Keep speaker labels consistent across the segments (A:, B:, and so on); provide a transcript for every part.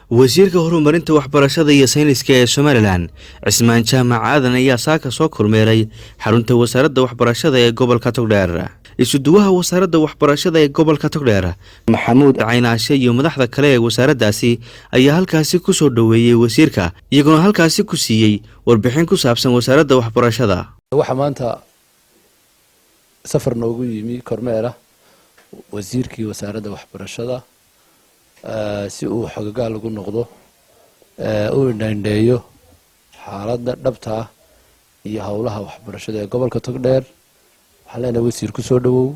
A: Wasiirka horumarinta waxbarashada iyo sayniska ee Somaliland, Cismaan Jaamac Aadan, ayaa saaka soo kormeeray xarunta wasaaradda waxbarashada ee gobolka Togdheer. Isuduwaha wasaaradda waxbarashada ee gobolka Togdheer, Maxamuud Caynaashe, iyo madaxda kale ee wasaaraddaasi ayaa halkaasi ku soo dhoweeyey wasiirka, iyagoona halkaasi ku siiyey warbixin ku saabsan wasaaradda waxbarashada.
B: Waxaa maanta safar noogu yimi kormeera wasiirkii wasaaradda waxbarashada si uu xogogaal ugu noqdo, u indhaindheeyo xaaladda dhabta ah iyo howlaha waxbarashada ee gobolka Togdheer. Waxaan leenahay, wasiir, kusoo dhowow,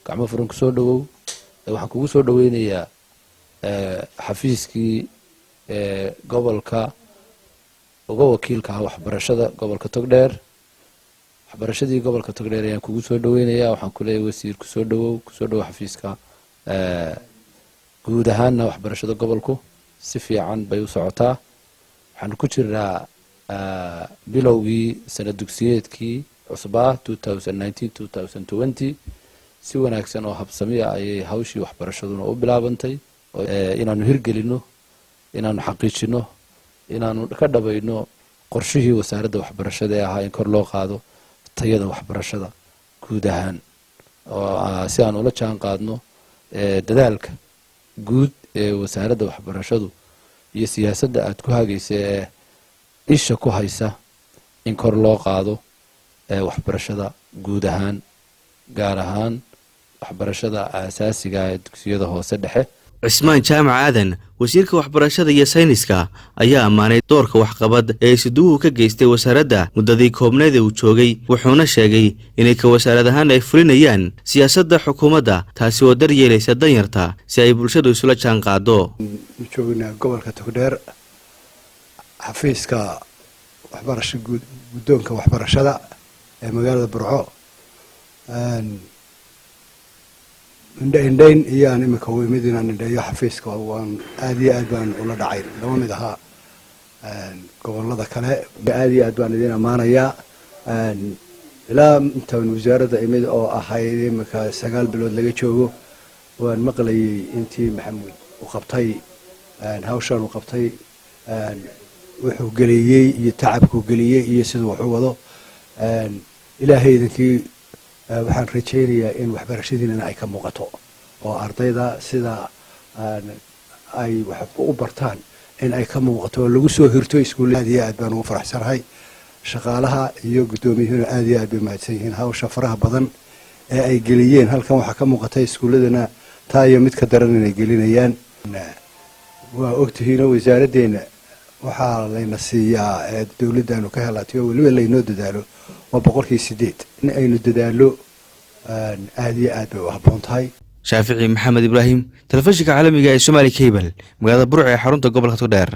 B: gacmo furan kusoo dhowow. Waxaan kugu soo dhoweynayaa xafiiskii gobolka uga wakiilka ah waxbarashada gobolka Togdheer. Waxbarashadii gobolka Togdheer ayaan kugu soo dhoweynayaa. Waxaan ku leeyahay, wasiir, kusoo dhowow, kusoo dhowow xafiiska. Guud ahaanna waxbarashada gobolku si fiican bay u socotaa. Waxaanu ku jirnaa bilowgii sanad dugsiyeedkii cusbaa 2019/2020. Si wanaagsan oo habsamiya ayay hawshii waxbarashaduna u bilaabantay. Inaanu hirgelino, inaanu xaqiijino, inaanu ka dhabayno qorshihii wasaaradda waxbarashada ee ahaa in kor loo qaado tayada waxbarashada guud ahaan, oo si aan ula jaan qaadno dadaalka guud ee wasaaradda waxbarashadu iyo siyaasadda aad ku hagaysa ee isha ku haysa in kor loo qaado waxbarashada guud ahaan, gaar ahaan waxbarashada aasaasiga ee dugsiyada hoose dhexe.
A: Cismaan Jaamac Aadan, wasiirka waxbarashada iyo sayniska, ayaa ammaanay doorka waxqabad ee isuduwuhu ka geystay wasaaradda muddadii koobneed ee uu joogay, wuxuuna sheegay inay ka wasaarad ahaan ay fulinayaan siyaasadda xukuumadda, taasi oo daryeelaysa danyarta si ay bulshadu isula jaan qaado.
C: Joognaa gobolka Togdheer, xafiiska waxbarasho guud, guddoonka waxbarashada ee magaalada Burco. Indha indhayn iyaan imika u imid inaan indheeyo xafiiska. Waan aada iyo aad baan ula dhacay, lama mid ahaa gobolada kale. Aada iyo aad baan idin ammaanayaa. Ilaa intaan wasaaradda imid, oo ahayd imika 9 bilood laga joogo, waan maqlayay intii Maxamuud uu qabtay, hawshaan uu qabtay, wuxuu geliyey iyo tacabkuu geliyey iyo siduu wax u wado. Ilaahay idinkii, waxaan rajaynayaa in waxbarashadiinana ay ka muuqato oo ardayda sida ay wax u bartaan in ay ka muuqato oo lagu soo hirto iskuulla. Aad iyo aad baan ugu faraxsanahay. Shaqaalaha iyo guddoomiyuhuna aad iyo aad bay mahadsan yihiin hawsha faraha badan ee ay geliyeen. Halkan waxaa ka muuqata iskuulladana taa iyo mid ka daran inay gelinayaan. Waa ogtihiinoo wasaaraddeena waxaa layna siiyaa ee dowladdaanu ka helaatay oo weliba laynoo dadaalo waa 8% in aynu dadaalo. Aada iyo aad bay u habboon tahay.
A: Shaafici Maxamed Ibraahim, telefishinka caalamiga ee Somali Cable, magaalada Burco ee xarunta gobolka Togdheer.